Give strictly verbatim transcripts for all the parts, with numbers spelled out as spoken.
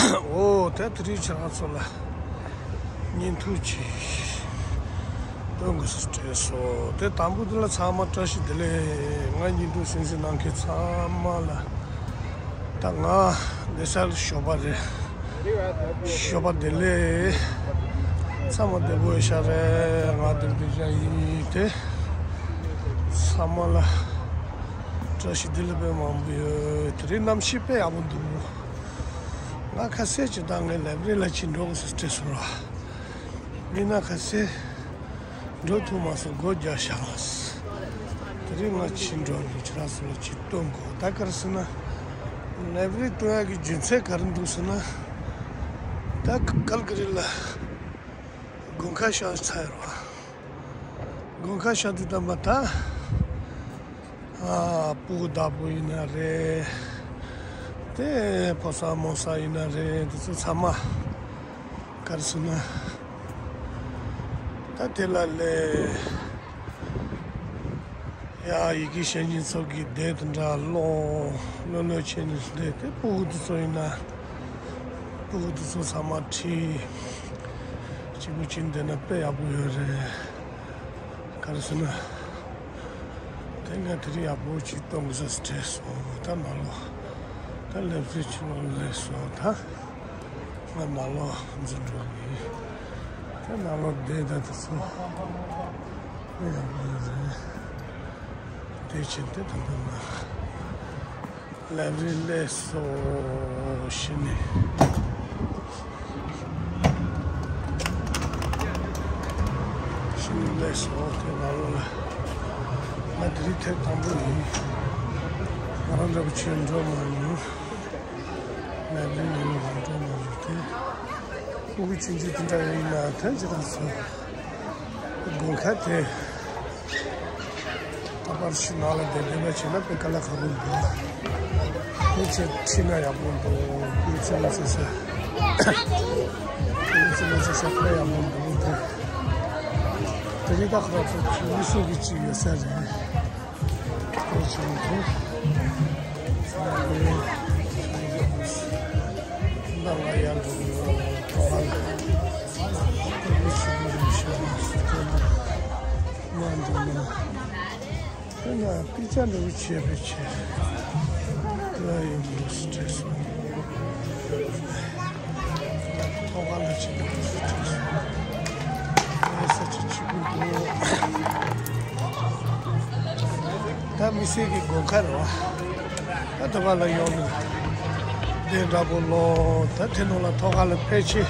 འོ་དེ་དེ་རིང་ཁྱེད་རང་ཚོ་ལ་བརྙན་ཐུང་ཅིག་སྟོན་དགོས་སུ་བྲེལ་སོང་། དེ་དང་པོ་དེ་ལ་ཚང་མ་བཀྲ་ཤིས་བདེ་ལེགས། ང་བརྙན་ཐུང་གསན་གཟིགས་གནང་མཁན་ཚང་མ་ལ། ད་ང་བསྡད་ས་ལ་ཞོགས་པ་རེད། ཞོགས་པ་བདེ་ལེགས། ཚང་མ་བདེ་པོ་ཡོད་ཤག་རེད། ང་འདིར་བསྡད་བཞག་ཡིན་དེ། ཚང་མ་ལ་བཀྲ་ཤིས་བདེ་ལེགས་དཔེ་མང་པོ་ཡོད། དེ་རིང་གནམ་གཤིས་དཔེ་ཡག་པོ་འདུག་ང་ཁ་ཤས་ཅིག་ད་ངའི་ལའི་བྷ་རི་ལ་ཕྱིན་འགྲོ་དགོས་སུ་བྲེལ་སོང་ར། མི་སྣ་ཁ་ཤས་འགྲོ་ཐུབ་མ་སོང་། སྒོ་རྒྱག་བཞག་ལ། དེ་རིང་ང་ཕྱིན་འགྲོ་འདུག་ཁྱེད་རང་ཚོ་ལ་ཅིག་སྟོན་དགོས། ད་ག་རེ་ཟེར་ན། ལའི་བྷ་རི་སྟོན་ཡག་གི་རྒྱུ་མཚན་ག་རེ་འདུག་ཟེར་ན། ད་ཀལ་ཀ་རི་ལ་དགུན་ཁ་ཤར་ཚར་ཡོད་རེད་བ། དགུན་ཁ་ཤར་དུས་ཙམ་པ་ད། ཨ། སྤུ་གུ་བདག་པོ་ཡིན་ན་རེད། དེ་ཕོ་གསར་མོ་གསར་ཡིན་ན་རེད། དེ་ཚོ་ཚང་མ་ག་རེ་ཟེར་ན། ད་དེ་ལ་ལས་ཡ་ཡི་གེ་ཤེས་མཁན་ཚོ་གི་སྡེ་དེ་འདྲ་ཀློག་ཀློག་ཀློག་བྱས་ནས་སྡོད། དེ་སྤུ་གུ་དེ་ཚོ་ཡིན་ན་སྤུ་གུ་དེ་ཚོ་ཚང་མ་ཁྲིད་གཅིག་པུ་ཕྱིན་བསྡད་ན་དཔེ་ཡག་པོ་ཡོད་རེད། ག་རེ་ཟེར་ན། དེ་ང་དེ་རིང་ཡག་པོ་ཅིག་གཏོང་དགོས་ཟེར་བྲེལ་སོང་། ད་ནང་ལོགས་ད་ལེབ་རི་ཆུ་ལོག་སླེབས་སོང་། ད་ང་ནང་ལོགས་འཛུལ་འགྲོ་གི་ཡིན། ད་ནང་ལོགས་བསྡད་ད་དེ་ཚོ་དཔེ་ཡག་པོ་ཡོད་རེད། དེ་ཕྱིན་ཏེ་ད་ལྟ་ང་ལེབ་རི་སླེབས་སོང་། གཞི་ནས། གཞི་ནས་སླེབས་སོང་། དེ་ནང་ལོགས་ལ། ང་དེ་རིང་ཐེངས་དང་པོ་ཡིན། ང་རང་འདྲ་པོ་ཆེར་འགྲོ་མ་མྱོང་། ལེབ་རི་ནང་ལོགས་ལ་འགྲོ་མ་མྱོང་། དེ་སྤུ་གུ་ཆུང་ཆུང་དེ་འདྲ་ཡིན་ན་ཐེངས་གཅིག་རང་སོང་། དགུན་ཁ་དེ། ད་པར་ཤི་ནང་ལ་བསྡད་བསྡད་པ་བྱས་ན་དཔེ་དཀའ་ལས་ཁག་པོ་འདུག་དེ་ཚོ་ཁྲིད་ན་ཡག་པོ་འདུག་དེ་ཚོ་མི་ཚེ་ས། དེ་ཚོ་མི་ཚེ་ས་དཔེ་ཡག་པོ་འདུག་དེ། དེ་རིང་ད་ཁོ་རང་ཚོ་ཁྱིམ་མི་སོགས་ཀྱི་ཅིག་ཡོད་ས་རེད། དེ་བྱས་ནས་དེ། ཚང་མས་ད་ང་ཡར་འགྲོ་གི་ཡོད། ཐོག་ཁ་ལ་དེ་མི་ཞིག་གི་རིམ་ཤོར་ནས་སུ་ཐོན་ནས་མ་འགྲོ་ན། དེ་ན་དཔེ་ཆ་འདྲ་བོ་བྱས་པའི་ཆེད་དུ་ཡིན་འདུག་སུ་བྲེལ་སོང་། ཐོག་ཁ་ལ་ཕྱིན་འདུག་སུ་བྲེལ་སོང་། ས་ཆ་ཆེ་པོ་འདུག་ད་མི་སེར་གྱི་དགོན་ཁ་རེད་བ། ད་དེ་བ་ལ་ཡོང་ནས་བསྡད་འདྲ་པོ་ལོ། ད་དེ་ནང་ལ་ཐོག་ཁ་ལ་ཕལ་ཆེར་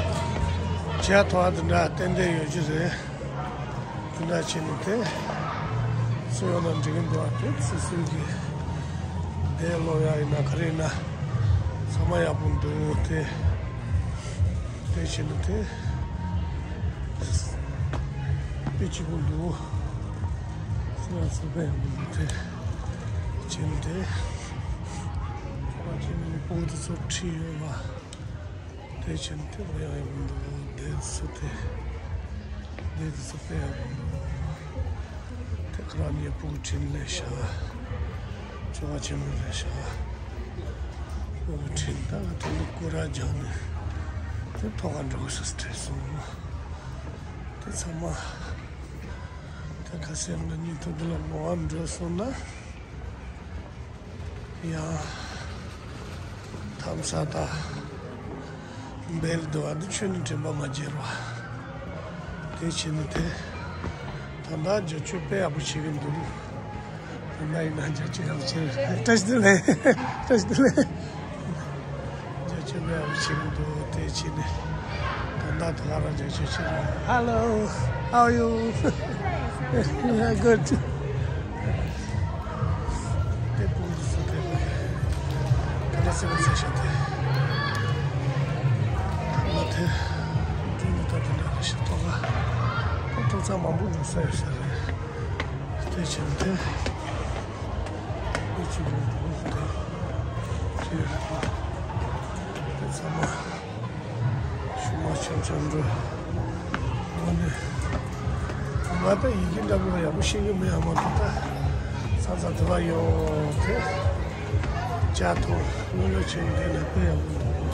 བྱ་ཐོག་དེ་འདྲ་ཏན་ཏན་ཡོད་ཀྱི་རེད། དེ་འདྲ་བྱས་ནས་དེ་སུ་ཡོང་ན་འགྲིག་གི་འདུག་ཨ། དེ་སུ་སུ་གི་བསྡད་ལོ་ཡ་ཡིན་ན་ག་རེ་ཡིན་ན་ཚང་མ་ཡག་པོ་འདུག་དེ་དེ་བྱས་ནས་དེ་དཔེ་སྐྱིད་པོ་འདུག་སུ་ཡང་ཚོགས་པ་ཡག་པོ་འདུག་དེ་བྱས་ནས་དེ་ཚོགས་པ་བྱས་ནས་སྤུ་གུ་དེ་ཚོ་ཁྲིད་ཡོད་པ། དེ་བྱས་ནས་དེ་ལ་ཡང་ཡོང་འདུག་དེ་ཚོ་དེ། དེ་ཚོ་དཔེ་ཡག་པོ་འདུག་དེ་ཁོ་རང་གཉིས་སྤུ་གུ་ཁྲིད་ལས་བྱ། ཆོ་ག་ཆེན་མོ་རེད་བྱ། སྤུ་གུ་ཁྲིད་ད་ང་དེ་ནི་སྐོར་ར་རྒྱག་ནས་དེ་ཐོག་ཁ་འགྲོ་ས་སྤྲད་སོང་། དེ་ཚང་མ་དེ་ཁ་སེམས་ལ་གཉིད་ཐུབ་དེ་ལ་མོ་བ་འགྲོ་སོང་ན། ཡང་། ཐམ་ས་ད། བེལ་དུ་བ་འདི་ཆོས་ནི་དྲན་པ་མ་བརྗེད་རོགས། དེ་བྱས་ནི་དེ། ད་ལྟ་རྒྱ་ཆོས་དཔེ་ཡག་པོ་བྱེད་ཀྱི་འདུག་ད་ལྟ་ཡིན་ན་རྒྱ་ཆོས་ཡག་པོ་བྱེད་རེད། བཀྲ་ཤིས་བདེ་ལེགས། བཀྲ་ཤིས་བདེ་ལེགས། རྒྱ་ཆོས་དཔེ་ཡག་པོ་བྱེད་ཀྱི་འདུག་དེ་བྱས་ནི། ད་ལྟ་ད་ག་རང་རྒྱ་ཆོས་བྱེད་རོགས། Hello, how are you? Yeah, good. དེ་སྤུ་གུ་ཚོ་དེ་ག་ལ་སེམས་ཚེ་ཤ་དེ་ང་དེ་འགྲོ་ནི་ད་དེ་འདྲ་རེ་ཞིག་ཐོག་ག་ཐོག་ཚང་མང་པོ་འགྲོ་ས་ཡོད་ས་རེད། དེ་བྱས་ནས་དེ་དེ་ཅི་འགྲོ་འགྲོ་དེ་ཅི་རེད་པ། དེ་ཚང་མ། ཤུ་མ་ཆམ་ཆམ་འགྲོ། འོ་ནི། ང་ད་ཡི་གེ་འདྲ་པོ་ཡག་པོ་ཤེས་ཀྱི་མེད་ཡ་མ་གཏོགས་ད། ས་ས་དེ་བ་ཡོད་དེ། ཅ་ཐོ་ལོ་ལོ་ཆེན་དེ་ན་དཔེ་ཡག་པོ་འདུག་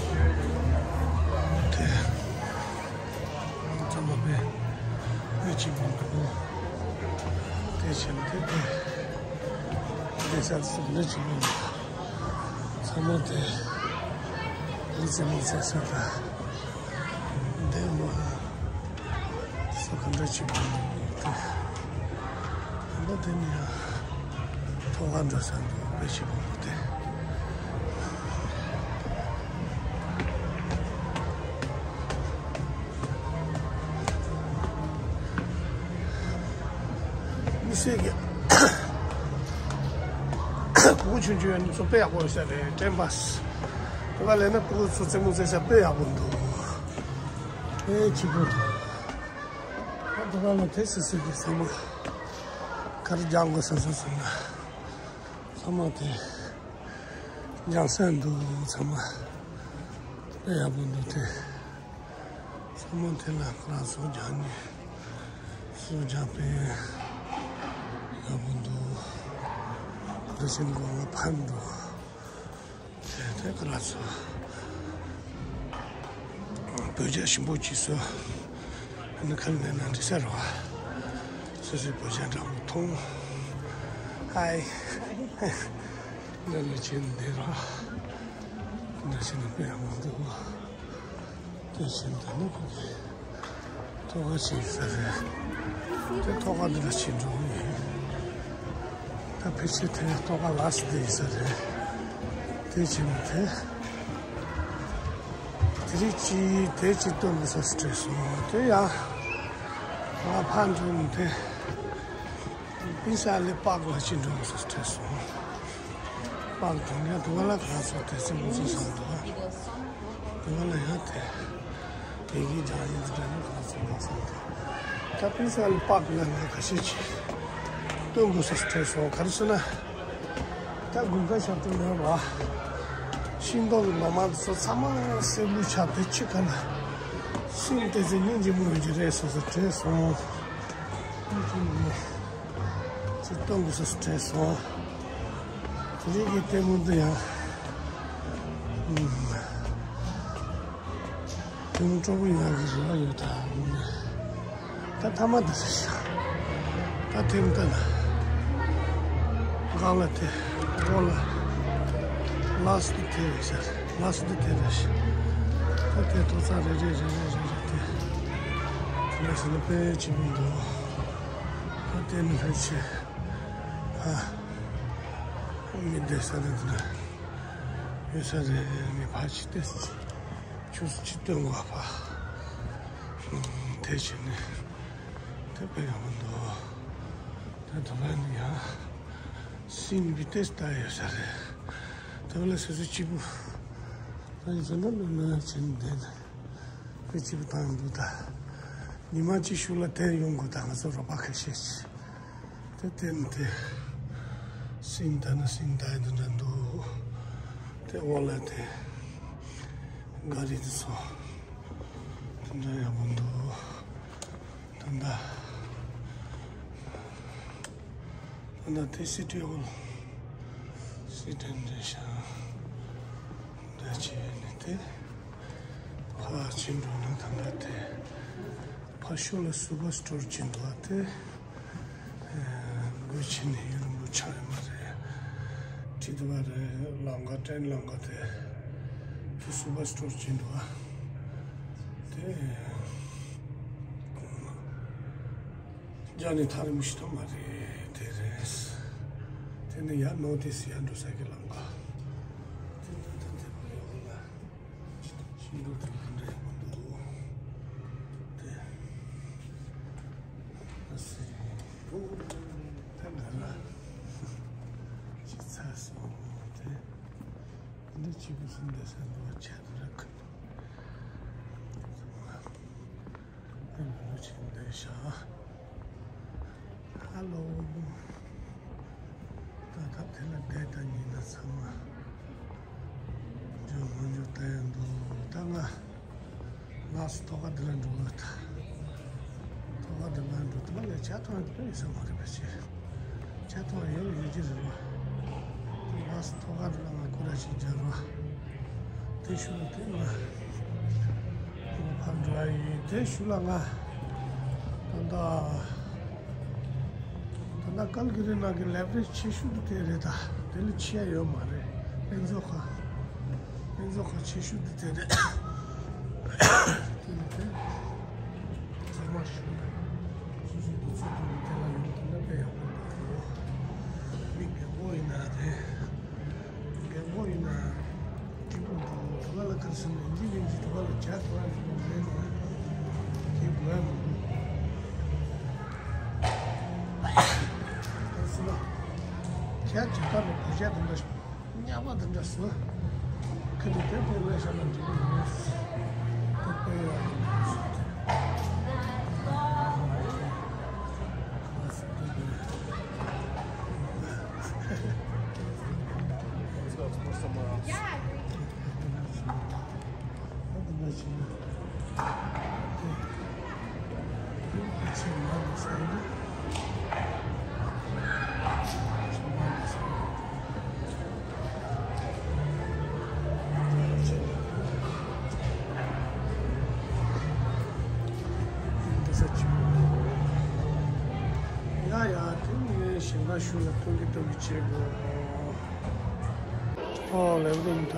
ཅིག་མི་འདུག་དེ་བྱས་ན་དེ་དེ་དེ་ས་སུ་འདྲ་ཅིག་མི་འདུག་ཚང་མ་དེ་ལི་ཙི་མི་ཚེ་ས་ད་དེ་མ་སུ་ག་འདྲ་ཅིག་མི་འདུག་དེ་ད་དེ་ནི་ཡང་ཐོག་ཁ་འགྲོ་ས་འདུག་དཔེ་ཞིག་འདུག་དེ། མི་སེར་གྱི་གོ་ཆུང་ཆུང་ཡོད་ནི་ཚོ་དཔེ་ཡག་པོ་ཡོད་ས་རེད། ཀྲེན་བྷ་སི་དེ་ག་ལས་ན་ཕྲུ་གུ་ཚོ་རྩེད་མོ་རྩེ་ས་དཔེ་ཡག་པོ་འདུག་དཔེ་སྐྱིད་པོ་འདུག་ད་དེ་ག་ལ་དེ་སི་སི་གི་ཚང་མ་ག་རེ་རྒྱག་དགོས་ས་སོ་སོ་ན་ཚང་མ་དེ་རྒྱག་ས་འདུག་ཚང་མ་དཔེ་ཡག་པོ་འདུག་དེ། ཚང་མ་དེ་ལ་ཁོ་རང་ཚོ་རྒྱག་ནས་སུ་རྒྱག་པའི་ཡག་པོ་འདུག་ཁོ་རང་ཚོའི་མགོ་ལ་ཕན་འགྲོ། དེ་དེ་ཁོ་རང་ཚོ་བོད་ཇ་ཞིམ་པོ་གྱིས་སུ་ཨ་ནི་ཁ་ལ་ལེན་ན་འགྲིག་ས་རེད་བ། སོ་སོའི་བོད་ཇ་འདྲ་པོ་འཐུང་། ཧའི། འདི་ལ་ཕྱིན་བསྡད་ར། འདི་ཕྱིན་ན་དཔེ་ཡག་མ་འདུག་དེ་བཞིན་དུ་ནི་ཁོ་གིས་ཐོག་ཁ་ཕྱིན་ས་རེད། དེ་ཐོག་ཁ་འདི་ལ་ཕྱིན་འགྲོ་གི་ཡིན། ད་ཕལ་ཆེར་དེ་ཐོག་ཁ་ལ་སི་དེ་ཡིན་ས་རེད། དེ་བྱས་ན་དེ་དེ་རིགས་ཀྱིས་དེ་ཅིག་སྟོན་དགོས་ས་སྤྲད་སོང་། དེ་ཡང་ང་ཕར་འགྲོ་ནས་དེ། པིན་ས་ལི་པག་ལ་ཅི་འགྲོ་སོ་སྤྲད་སོང་། པག་དང་ཡང་དུ་བ་ལ་ག་ཚོད་དེ་ཚེ་མུ་ཚོད་སོང་འདུག་དུ་བ་ལ་ཡང་དེ་དེ་གི་ལྗང་ཡིན་དུ་འདྲ་ནི་ག་ཚོད་མ་སོང་དེ། ད་པིན་ས་ལི་པག་ལ་ང་ཁ་ཤས་ཅིག་སྟོན་དགོས་སོ་སྤྲད་སོང་། ག་རེ་ཟེར་ན་ད་དགུན་ཁ་ཞབས་བྲོ་ཡོད་ར། ཤིང་ཏོག་གི་ལོ་མ་ཚོ་ཚང་མ་སེར་པོ་ཆགས་དེ་ཕྱི་ཁ་ན་སིང་དེ་ཚེ་སྙིང་རྗེ་མོ་ཡོད་ཀྱི་རེད་སོ་སོ་སྤྲད་སོང་། ཅི་སྟོན་དགོས་སོ་སྤྲད་སོང་། དེ་རིང་གི་ལྟད་མོ་འདི་ཡང་ལྟད་མོ་སྤྲོ་པོ་ཡོང་གི་རེ་བ་ཡོད་ད། ད་ཐ་མ་འདི་རེད་ཤག་ད་ལྟད་མོ་ལྟ་ན་སྒང་ལ་དེ་འོག་ལ་ལགས་སི་དེ་དེ་རེད་ཤག་ལགས་སི་དེ་དེ་རེད་ཤག་ད་དེ་ཐོག་ཚང་རེ་རེ་རེ་རེ་རེ་རེ་དེ་ལགས་སི་ནི་དཔེ་ཆེན་པོ་འདུག་ད་དེ་ནི་ཕལ་ཆེར། ཨ། མི་བསྡད་ས་རེད་འདི་ན། ཡོད་ས་རེད། མི་ཕར་ཕྱི་བལྟས་ཆུ་ཚོད་ཕྱི་སྟོན་དགོས་པ། དེ་བྱས་ནས་དེ་དཔེ་ཡག་པོ་འདུག་ད་དུ་བ་ནི་ཡང་སིང་བི་ཏེས་ད་ཡོད་ས་རེད། དེ་བ་ལ་སོ་སོ་སྐྱིད་པོ། ད་ཡིན་ཟེར་ན་ནོར་ན་ཕྱིན་བསྡད་ནས། དཔེ་སྐྱིད་པོ་བཏང་འདུག་ད་ཉི་མ་གཅིག་ཤུགས་ལ་དེར་ཡོང་དགོས། ད་ང་ཚོ་རོགས་པ་ཁ་ཤས་ཤིག་དེ་བསྟན་ཏེ་སིང་ད་ནི་སིང་ད་ཡི་འདི་འདྲ་འདུག་དེ་འོག་ལ་དེ་ག་རི་དེ་ཚོ་དེ་འདྲ་ཡག་པོ་འདུག་ད་ད། ད་ལྟ་དེ་སི་ཊི་ཧོལ། སི་ཊི་འདྲ་ཤག་འདྲ་བྱས་ནས་དེ་ཕར་ཕྱིན་འགྲོ་ན་ད་ལྟ་དེ་ཕར་ཤུལ་ལ་སུ་པར་སི་ཊོར་ཅིག་འདུག་པ་དེ། སྒོ་ཕྱེ་ནས་ཡུན་རིང་པོ་ཆགས་ཡོད་མ་རེད། ཁྲིད་དུ་བ་རེད། ལམ་ཁ་ཏྲེན་ལམ་ཁ་དེ་དེ་སུ་པར་སི་ཊོར་ཅིག་འདུག་པ་དེ། རྒྱ་ནི་ཐག་རིང་པོ་ཞིག་ཐོག་མ་རེད་དེ་རེད། དེ་ནི་ཡར་ནོར་ཏེ་སི་ཡར་འགྲོ་ས་གི་ལམ་ཁ། དེ་འདྲ་ད་དེ་བར་ཡོང་ལ། ཤིང་སྡོང་དེ་འདྲ་ཡག་པོ་འདུག་དེ། ཨ་སི། ད་ང་ལ། ཅི་ཚ་སོང་དེ། འདི་གཅིག་པུ་སུ་འདི་ས་འདུག་བ་ཆ་འདི་ར་ཁུ། ཨ་ནི་ལོ་ཆེན་འདི་ཤ། ཧ་ལོ། ད་ད་དེ་ལ་བསྡད་ད་ཉིན་ན་ཚང་མ། འཇོ་མ་འཇོ་ལྟ་ཡ་འདུག་ད་ང་། ལགས་སོ། ཐོག་ཁ་འདི་ལ་འགྲོ་བ་ད། ཐོག་ཁ་འདི་ལ་འགྲོ་དུས་ལས་ཇ་འཐུང་ཡ་དེ་དཔེ་ཡིན་ས་མ་རེད་པ་ཅི། ཇ་འཐུང་ཡ་ཡོད་ཡོད་ཀྱི་རེད་བ། ལགས་སོ། ཐོག་ཁ་འདི་ལ་ང་སྐོར་ར་ཞིག་རྒྱག་རོགས། དེ་ཤུལ་ལ་དེ་ང་། ང་ཕར་འགྲོ་ཡ་ཡིན། དེ་ཤུལ་ལ་ང་། ད་ ད་ད་ལྟ་ཀལ་གི་རི་ནང་གི་ལའི་བྲེ་རི་ཆེ་ཤོས་དེ་དེ་རེད། ད་དེ་ལས་ཆེ་ཡ་ཡོད་མ་རེད། ལྷན་ཚོགས་ཁང་། ལྷན་ཚོགས་ཁང་ཆེ་ཤོས་དེ་དེ་རེད། དེ་ནི་དེ་ཚང་མ་ཞུ་ན་སོ་སོའི་དུས་ཚོད་དེ་ནི་དེ་ལ་ཡོང་ཐུབ་ན་དཔེ་ཡག་པོ་འདུག་མི་རྒན་པོ་ཡིན་ན་དེ། རྒན་པོ་ཡིན་ན་སྐྱིད་པོ་འདུག་དུ་བ་ལ་ཁར་སོང་ནས་འདི་ཡིན་གྱི་དུ་བ་ལ་ཇ་དུ་བ་ལ་མེད་ན་ཁྱེད་དུ་བ་མི་འདུག་ཁར་སོང་ན་ཁྱེད་ཇ་དཀར་ལ་བུ་ཇ་དུ་འདྲ་ཞིག་ཉག་མ་དེ་འདྲ་སོ། ཁ་ནི་དེ་དེ་ལས་ཤ་ན་འགྲིག་གི་མེད། དེ་དཔེ་ཡག་གི་མེད་སོ། ཡ་ཡ། དེ་ནས་ཞིང་ཁ་ཤུལ་ལ་ཐོན་གི་ཐོན་གི་བྱེད་དགོས། ཨོ་ལའི་བྲེ་རི་ད་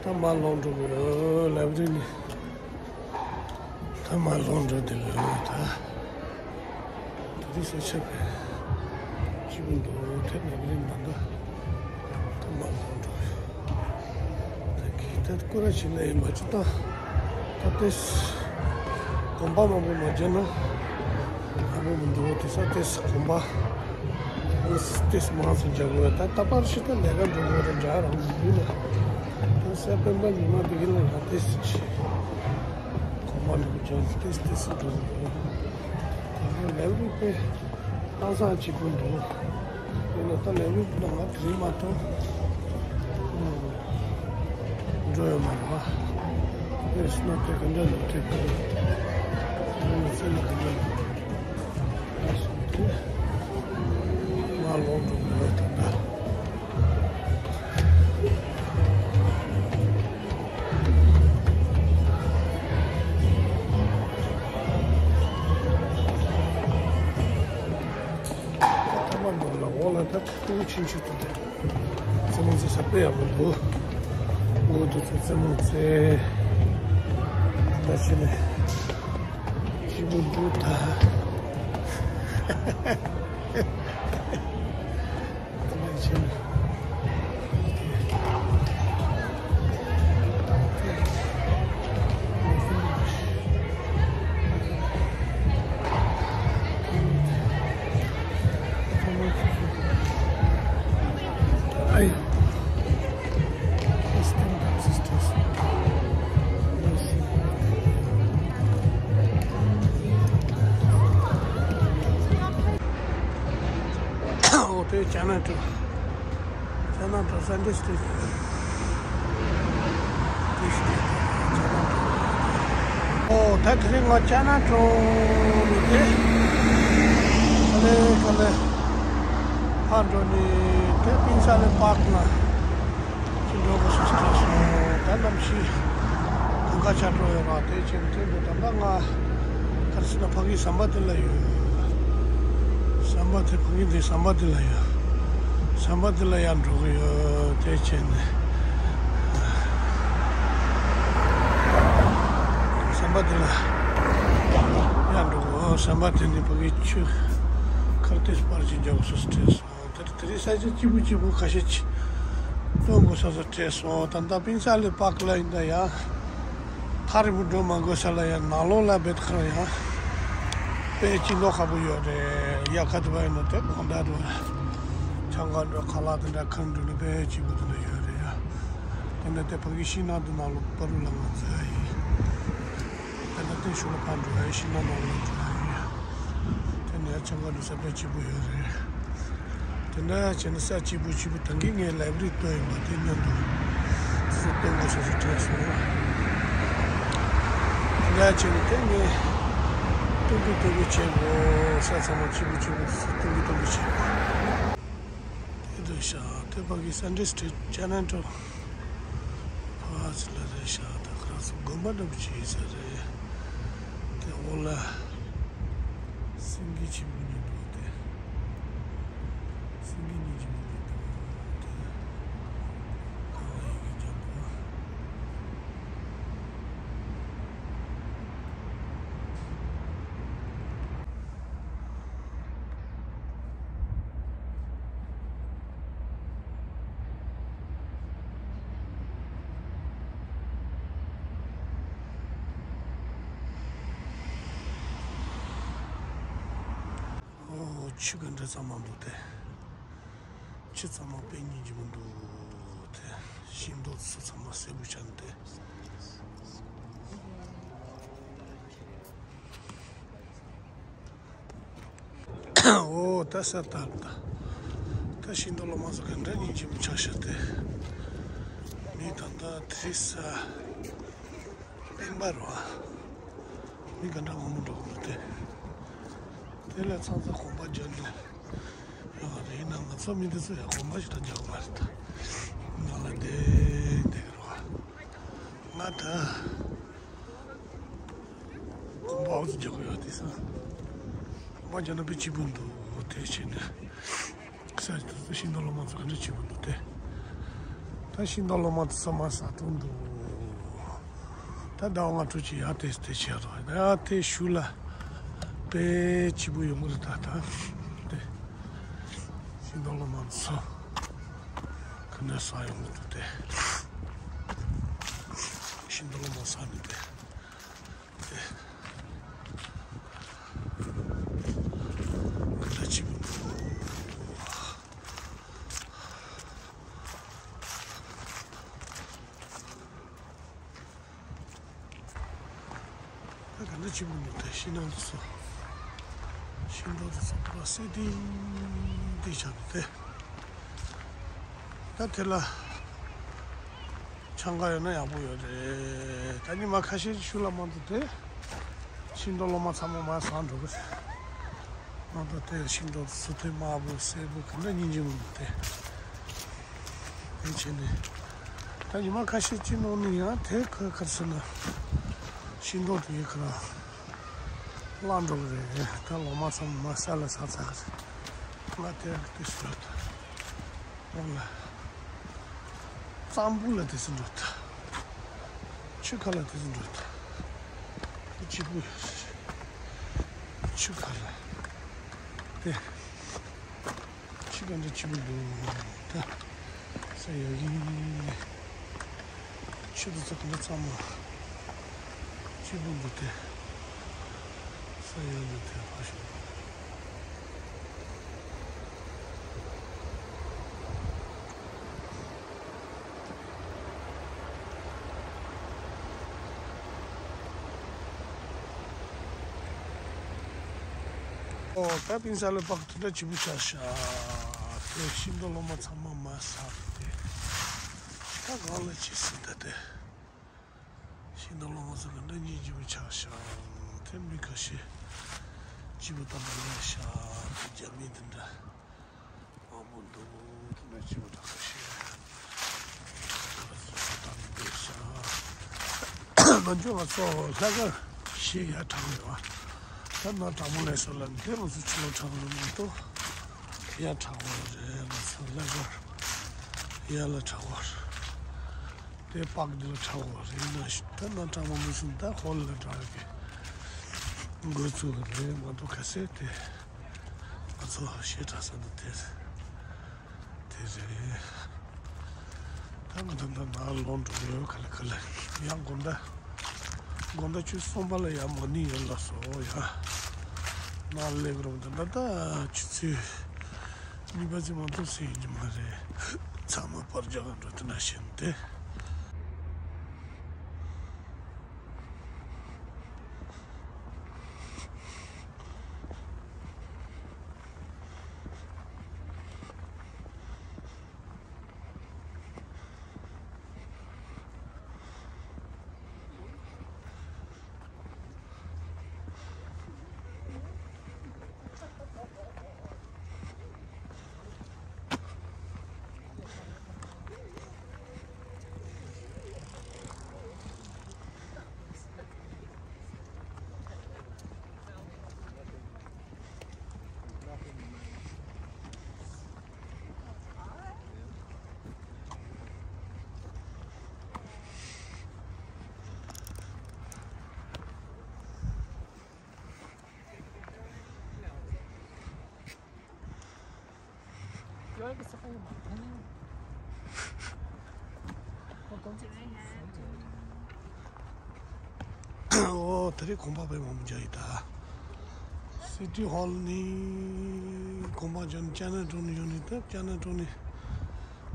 ད་མར་ལོག་འགྲོ་གི་ཡོད། ལའི་བྲེ་རི་ནས་ད་མར་ལོག་འགྲོ་དེ་ལོས་ད། དེ་དུས་ས་ཆ་པའི་སྐྱིད་པོ་འདུག་དེ་ལའི་བྲེ་རི་མ་འདུག་ད་མར་ལོག་འགྲོ་གི་ཡོད། ད་གི་ད་སྐོར་ར་ཞིག་ལ་ཡིན་པ་ཅི་ད། ད་ཏེས་གོམ་པ་མང་པོ་མ་བརྒྱབ་ན་ཡག་པོ་མི་འདུག་དེ་ས་ཏེས་གོམ་པ་ཏེས་མང་ཙམ་རྒྱག་དགོས། ད་ད་པར་ཞིག་ད་ལས་ཀ་འགྲོ་དགོས་རེད། འདྲ་རང་མི་འདུག་ལ། ད་སེ་པེན་པ་ཉི་མ་དེ་གི་ལ་ཡང་ཏེས་ཅི་གོམ་པ་འགྲོ་རྒྱག་ཏེས་ཏེས་འགྲོ་དགོས། ད་ལས་རིགས་པས། ཏང་སང་གཅིག་པུ་འདུག་ཡིན་ན་ད་ལས་མི་འདུག་ང་དེ་རིང་མ་གཏོགས་འགྲོ་ཡོད་མ་རེད་བ། དེ་སོང་ན་དེ་ག་འདྲ་འདུག་དེ་ག་འདྲ་འདུག་ང་ཚེ་ལ་ག་འདྲ་འདུག་ང་སོང་དེ་ང་ལོག་འགྲོ་གི་ཡོད་ད་ལྟ། ཐ་མ་འདུག་ལ་འོག་ལ་ད་ཕྲུ་གུ་ཆུང་ཆུང་དེ་འདྲ་རྩེད་མོ་རྩེ་ས་དཔེ་ཡག་པོ་འདུག་འོག་ཏུ་ཚོ་རྩེད་མོ་རྩེ། ད་ཕྱི་ནས་སྐྱིད་པོ་འདུག་ད། ཨོ་དེ་ཅ་ན་ཀྲོ། ཅ་ན་ཀྲོ་སན་ཌེ་སི་ཊི་ཊི། ཨོ་ད་དེ་རིང་ང་ཅ་ན་ཀྲོ་ནས་དེ་ག་ལེ་ག་ལེ་ཕར་འགྲོ་ནས་དེ་པིན་ས་ལེ་པཱརྐ་ལ། ཅི་འགྲོ་དགོས་སུ་སྐྱེས་སོང་། ད་གནམ་གཤིས་གངས་ཁ་ཆགས་འགྲོ་ཡོད་ར། དེ་བྱས་ནས་དེ་འགྲོ་ད་ལྟ་ང་ག་རེ་ཟེར་ན་ཕ་གི་ཟམ་པ་དེ་ལ་ཡོད། ཟམ་པ་དེ་ཕ་གི་འདི་ཟམ་པ་དེ་ལ་ཡོད། ཟམ་པ་དེ་ལ་ཡར་འགྲོ་གི་ཡོད། དེ་བྱས་ནས་ཟམ་པ་དེ་ལ་ཡར་འགྲོ་གི་ཡོད། ཟམ་པ་དེ་ནི་ཕ་གི་ཆུ་ཁར་ཏེས་པར་ཅིག་རྒྱག་དགོས་སུ་སྐྱེས་སོང་། དེ་དེ་རིང་ས་ཆ་སྐྱིད་པོ་སྐྱིད་པོ་ཁ་ཤས་ཅིག་སྟོན་དགོས་ས་ས་བྲལ་སོང་། ད་ལྟ་པིན་ས་ལེ་པཱརྐ་ལ་ཡིན་ད་ཡ། ཐག་རིང་པོ་འགྲོ་མ་དགོས་ས་ལ་ཡ་ནང་ལོགས་ལ་བེད་ཁར་ཡ། དཔེ་ཅིག་ལོ་ཁ་པོ་ཡོད་རེད། ཡ་ཁ་དུ་བ་ཡིན་ན་དེ་གང་ལྟར་དུ་ཆང་ཁང་འགྲོ་ཁ་ལག་དེ་འདྲ་ཁང་འགྲོ་ན་དཔེ་སྐྱིད་པོ་དེ་འདྲ་ཡོད་རེད་ཡ། དེ་འདྲ་དེ་ཕ་གི་ཤིང་ནགས་དེ་ནང་ལོགས་པ་རུ་ལ་ང་འཛུལ་ཡ་ཡིན། དེ་འདྲ་དེ་ཤུགས་ལ་ཕར་འགྲོ་ཡ་ཡིན། ཤིང་ནགས་ནང་ལ་འགྲོ་ཡ་ཡིན། དེ་ནས་ཆང་ཁང་འགྲོ་ས་དཔེ་སྐྱིད་པོ་ཡོད་རེད། དེ་འདྲ་བྱས་ན་ས་སྐྱིད་པོ་སྐྱིད་པོ་ད་གིན་ངས་ལའི་བྲེ་རི་སྟོན་ཡིན་པ་དེ་མཉམ་དུ་ཚོ་སྟོན་དགོས་ས་ཞིག་དྲན་སོང་། དེ་འདྲ་བྱས་ན་དེ་ངས་སྟོན་གི་སྟོན་གི་བྱེད་དགོས། ས་ཚང་མ་སྐྱིད་པོ་སྐྱིད་པོ་སྟོན་གི་སྟོན་གི་བྱེད་དགོས། དེ་འདྲ་ཤག་དེ་ཕ་གི་སན་ཌེ་སི་ཊི་རི་ཊི་ཅ་ན་ཀྲོ་ཕར་ཚུར་ལ་རེད་ཤག་ད་ཁ་སང་དགོན་པ་འདྲ་པོ་ཅིག་ཡིན་ས་རེད། དེ་འོག་ལ། སེང་གེ་ཆེན་པོ་གཉིས་འདུག་སྟེ། སེང་གེ་གཉིས་ཆེན་པོ་གཉིས་འདུག་སྟེ། ག་བ་ཡི་གེ་རྒྱབ་པ། ཨོ། ཆུ་ག་འདྲ་གཙང་མ་འདུག་སྟེ། ཆུ་གཙང་མ་དཔེ་སྙིང་རྗེ་མོ་འདུག་སྟེ། ཤིང་ཏོག་ཚོ་ཚང་མ་སེར་པོ་ཆགས་ཏེ། ཨོ། ད་ས་ད་ད། ད་ཤིང་ཏོག་ལོ་མ་ཚོ་ག་འདྲ་སྙིང་རྗེ་མོ་ཆགས་ཤག་སྟེ། མི་ད་ལྟ་དེ་རིང་ས་སྤེན་པ་རེད་བ། མི་ག་འདྲ་མང་པོ་འགྲོ་གི་འདུག་སྟེ། དེ་ལ་ཚང་ཚང་གོམ་པ་རྒྱག་འདུག་ཡོད་རེད། ཡིན་ན་ང་ཚོ་མི་འདི་ཚོ་ཡང་གོམ་པ་ཞིག་ད་རྒྱག་གི་མ་རེད་ད། ང་ལ་བསྡད་བསྡད་གི་རེད་བ། ང་ད། གོམ་པ་ཨོ་ཙི་རྒྱག་གི་ཡོད་དེ་ས། གོམ་པ་རྒྱག་ན་དཔེ་སྐྱིད་པོ་འདུག་དེ་བྱས་ནས། ས་ཤིང་ཏོག་ལོ་མ་ཚོ་ག་འདྲ་སྐྱིད་པོ་འདུག་སྟེ། ད་ཤིང་ཏོག་ལོ་མ་ཚོ་ས་མ་ཟ་ཐུབ་འདུག་ད་ཟླ་བ་ལྔ་དྲུག་ཅིག་ཡར་དེ་དེ་བྱས་རོགས་ཡར་དེ་ཤུལ་ལ་དཔེ་སྐྱིད་པོ་ཡོང་གི་རེད་ད་ད། དེ་ཤིང་ཏོག་ལོ་མ་ཚོ་ག་འདྲ་ཟ་ཡོང་གི་འདུག་སྟེ། ཤིང་ཏོག་ལོ་མ་ཟ་ནས་དེ། ད་ག་འདྲ་བྱེད་དགོས་འདུག་ད་ཤིང་ནགས་འདི་ཚོ། ཤིང་ཏོག་འདི་ཚོ་པུ་ར་སེ་ཏིང་ཏིང་ཆགས་འདུག་སྟེ། ད་དེ་ལ། ཆང་ཁ་ཡོད་ན་ཡག་པོ་ཡོད་རེད། ད་ཉི་མ་ཁ་ཤས་ཤུལ་ལ་མ་གཏོགས་དེ། ཤིང་ཏོག་ལོ་མ་ཚང་མ་མར་ཟ་འགྲོ་གི་རེད། མ་གཏོགས་དེ་ཤིང་ཏོག་སུ་དེ་དམར་པོ་སེར་པོ་ག་འདྲ་སྙིང་རྗེ་མོ་འདུག་དེ། དེ་བྱས་ནས། ད་ཉི་མ་ཁ་ཤས་ཅིག་ནང་ནས་ཡང་དེ་ཁ་ཁར་སོང་ན། ཤིང་ཏོག་དེ་ཁ་ལ་བརླག་འགྲོ་གི་རེད། ད་ལོ་མ་ཚང་མ་མར་ས་ལ་ཟག་ཚར་གི་རེད། ང་དེ་དེ་སུ་ལ་ད། འོང་ལ། གཙང་པོ་ལ་དེ་ཚོ་འགྲོ་ད། ཆུ་ཁ་ལ་དེ་ཚོ་འགྲོ་ད། དེ་སྐྱིད་པོ་ཡོད་རེད། ཆུ་ཁ་ལ། དེ། ཆུ་ག་འདྲ་སྐྱིད་པོ་འདུག་ད། ས་ཡག་གི། ཆུ་དེ་ཚོ་ག་འདྲ་གཙང་མ། སྐྱིད་པོ་འདུག་དེ། ས་ཡག་འདུག་དེ་ཕ་ཤོད། ཨོ། ད་པིན་ས་ལ་པག་དེ་འདྲ་བྱིས་པོ་ཆགས་ཤག་དེ་ཤིང་ཏོག་ལོ་མ་ཚང་མ་མར་ཟག་དེ། ད་གང་ལ་ཅི་སྲིད་ད་དེ། ཤིང་ཏོག་ལོ་མ་ཚང་གི་འདྲ་སྙིང་རྗེ་པོ་ཆགས་ཤག་དེ་མི་ཁ་ཤས་བྱིས་པོ་ད་མ་ལས་ཤག་དེ་རྒྱ་མི་དེ་འདྲ། དབང་པོ་འདུག་དེ་ནས་ཅི་བ་དྲག་པོ་ཞིག་ཁ་ལ་སོ་སོ་དང་འདོད་ཤག་ང་ཚོ་ང་ཚོ་ལྷ་སྒར་ཞིག་ཡ་དྲག་ཡོད་བ། ད་ན་དྲག་མོ་ལས་སོ་ལ་འདི་ང་ཚོ་ཕྱི་ལོགས་དྲག་ལ་མ་གཏོགས་ཡ་དྲག་པོ་རེད། ང་ཚོ་ལྷ་སྒར་ཡ་ལ་དྲག་པོ་རེད། དེ་པག་འདི་ལ་དྲག་པོ་རེད་ན་ད་ན་དྲག་མོ་མི་སོང་ད་ཧོལ་ལ་དྲག་གི་འགོ་ཚུགས་རེད་མ་གཏོགས་ག་ཚད་དེ། ང་ཚོ་ཞེ་དྲག་ས་འདི་དེ་དེ་རེད། ད་ང་ད་ལྟ་ནང་ལོག་འགྲོ་ཡོད་ག་ལེ་ག་ལེ། ཡང་དགོང་དག་དགོང་དག་ཆུ་ཚོད་གསུམ་པ་ལ་ཡང་མོ་ནི་ཡོད་ལ་སོ་ཡ། ནང་སླེབས་རུང་ད་ལྟ་ད་ཆུ་ཚོད་གཉིས་པ་ཙམ་མ་གཏོགས་ཟིན་གྱི་མ་རེད། ཚང་མ་པར་རྒྱག་ག་འགྲོ་དེ་ན་བཞིན་ཏེ། ཨོ། དེ་རིང་དགོན་པ་དཔེ་མང་པོ་མཇལ་ཡོད་ད། སི་ཊི་ཧོལ་ནས་དགོན་པ་མཇལ་ནས་ཅ་ན་ཊའུན་ནས་ཡོང་ནས་ད་ཅ་ན་ཊའུན་ནས་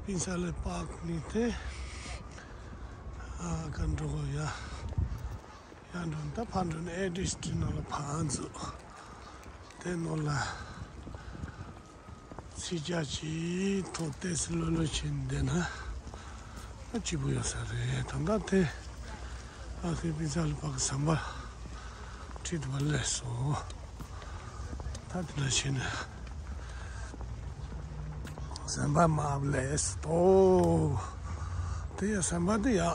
པིན་ས་ལེ་པཱརྐ་ནས་དེ་ཨ་ག་འགྲོ་གི་ཡ། ཡར་འགྲོ་ནས་ད་ཕར་འགྲོ་ནས་ཨེ་ཌི་སི་ཊི་རིཊ་ནང་ལ་ཕར་འཛུལ། དེ་ནང་ལ་ཚིག་རྒྱག་ཅིག་ཐོག་ཏོག་ཙམ་ལྷོད་ལྷོད་བྱས་ནས་བསྡད་ན་ཨ་སྐྱིད་པོ་ཡོད་ས་རེད། ད་ལྟ་དེ་ཨ་ཁེ་པིན་ས་ལེ་པཱརྐ་གི་ཟམ་པ་ཁྲིད་དུ་བ་སླེབས་སོང་། ད་དེ་འདྲ་བྱས་ནས་ཟམ་པ་མར་སླེབས་སོང་། དེ་ཡང་ཟམ་པ་དེ་ཡང་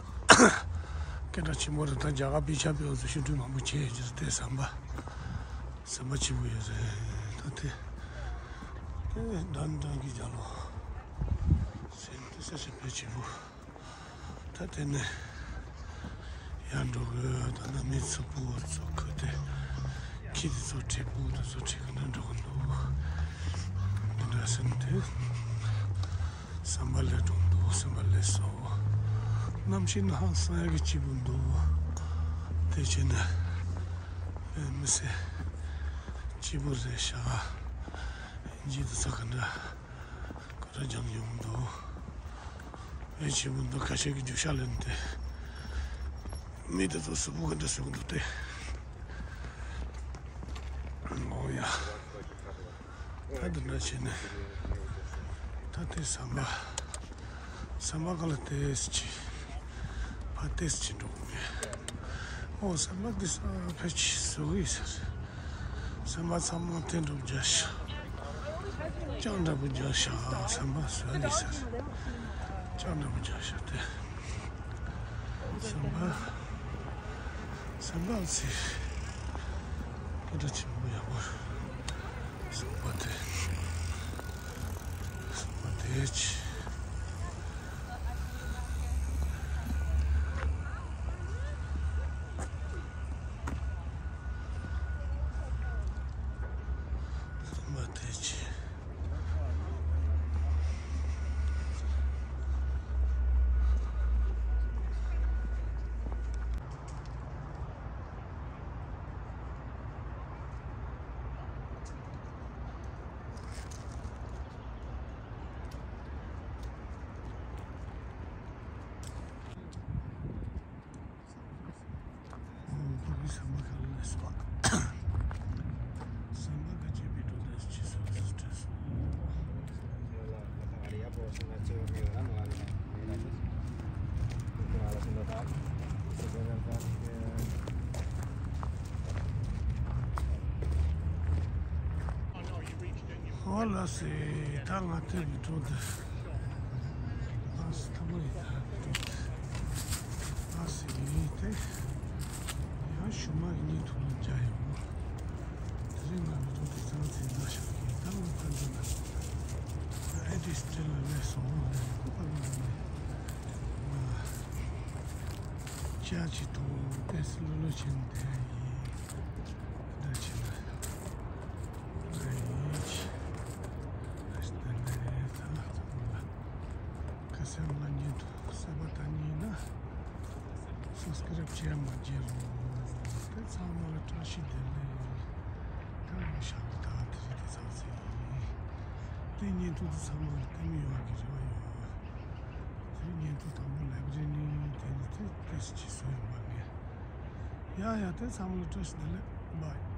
སྐད་གྲགས་ཆེན་པོ་རེད། ད་རྒྱ་གར་པེ་ཤ་པེ་འོ་ཚོ་ཞིབ་འཇུག་མང་པོ་བྱས་ཡོད་ཀྱི་རེད། དེ་ཟམ་པ་ཟམ་པ་སྐྱིད་པོ་ཡོད་རེད། ད་དེ་དེ་འདྲ་འདྲ་གི་རྒྱ་ལོ་ཟེར་དེ་ས་ཆ་དཔེ་སྐྱིད་པོ། ད་དེ་ནས་ཡར་འགྲོ་གི་ད་ནང་མི་ཚོ་ཕྲུ་གུ་ཚོ་ཁུར་ཏེ་ཁྱི་དེ་ཚོ་ཁྲིད། ཕྲུ་གུ་དེ་ཚོ་ཁྲིད་གི་འདྲ་འགྲོ་གི་འདུག་འདི་འདྲ་ཟེར་ནས་དེ་ཟམ་པ་སླེབས་འགྲོ་འདུག་ཟམ་པ་སླེབས་སོང་། གནམ་གཤིས་ནང་ཧང་སང་ཡག་གི་སྐྱིད་པོ་འདུག་དེ་བྱས་ནས་ཨེ་མི་སེར་སྐྱིད་པོ་རེད་ཤག་འཇིག་ཏུ་ཚ་གི་འདྲ། ཁོ་ར་འཇམ་ཡོང་འདུག་དཔེ་ཆེན་པོ་འདུག་ཁ་ཤས་ཀྱི་རྒྱུག་ཤར་ལེན་ཏེ། མི་དེ་ཚོ་གཟུགས་པོ་ག་འདྲ་བཟོ་གི་འདུག་སྟེ། ཨོ་ཡ། ད་འདི་འདྲ་བྱས་ནས། ད་དེ་ཟམ་པ། ཟམ་པ་ག་ལ་ཏོག་ཙམ་ཅིག་ཕར་ཏོག་ཙམ་ཅིག་འགྲོ་གི་མེད། ཨོ་ཟམ་པ་འདི་ས་ཕལ་ཆེར་བཟོ་གི་ཡོད་ས་རེད། ཟམ་པ་ཚང་མ་དེ་འདྲ་པོ་རྒྱག་ཤག་ལྕགས་འདྲ་པོ་རྒྱག་ཤག་ཟམ་པ་བཟོ་གི་ཡོད་ས་རེད། ལྕགས་འདྲ་པོ་རྒྱག་ཤག་དེ། ཟམ་པ། ཟམ་པ་ཚེ། སྐད་གྲགས་ཆེན་པོ་ཡག་པོ་རེད། ཟམ་པ་དེ། ཟམ་པ་དེ་ཆེ། ཟམ་པ་དེ་ཆེ། ཨོ། ཕ་གི་ཟམ་པ་ག་ལ་སླེབས་སོང་། ཟམ་པ་ག་ཅེ་བི་ཏྲོ་དེ་ཅི་སོ་སོ་སོ་སོ། ཨོ་ལགས་སེ། ད་ང་ཐེ་བི་ཏྲོ་དེ། ཨ་སི་ཐ་མ་ཡི་ད་ཨ་སི་ཡི་དེ་ཡང་ཞུ་མ་གི་ཉིན་ཐུག་ལ་བྱ་ཡོང་། དེ་རིང་ང་མི་ཐུག་དེ་ཚང་ཚིག་འདྲ་ཤག་གི་ད་ང་ཕན་ཚུན་ལ་ཨེ་ཏི་སི་ཏྲི་ལ་སླེབས་སོང་། ཁོ་པ་ལ་ནི་ཅ་ཅི་ཐོག་ཏེ་སི་ལོ་ལོ་ཆེན་དེ་ཡིན་འདྲ་ཆེ་ན་ཨེ་ཡིན་ཅི་ཨ་ཤི་ད་ནི་ད་ང་ཚང་ལ། ཁ་སང་ང་གཉིས་ཐུག་ས་པ་ད་གཉིས་ན་སབ་སི་ཀ་རབ་བྱས་མ་བརྗེད་རོགས། དེ་ཚང་མ་ལ་བཀྲ་ཤིས་བདེ་ལེགས། ད་ང་ཞག་པོ་ད་དེ་རིང་དེ་ཚང་ཚེ་ཡིན། དེ་གཉིས་ཐུག་དུ་ཚང་མ་ལ་ལྟད་མོ་ཡོང་བ་གི་རེ་བ་ཡོད། དེ་རིང་ཉིན་ཐུག་དང་པོ་ལའི་བྷི་རི་ནི་དེ་ནི་དེ་དེ་སུ་ཅིག་བཟོ་ཡོང་བ་ངས། ཡ་ཡ་དེ་ཚང་མ་ལ་བཀྲ་ཤིས་བདེ་ལེགས། བྷའི།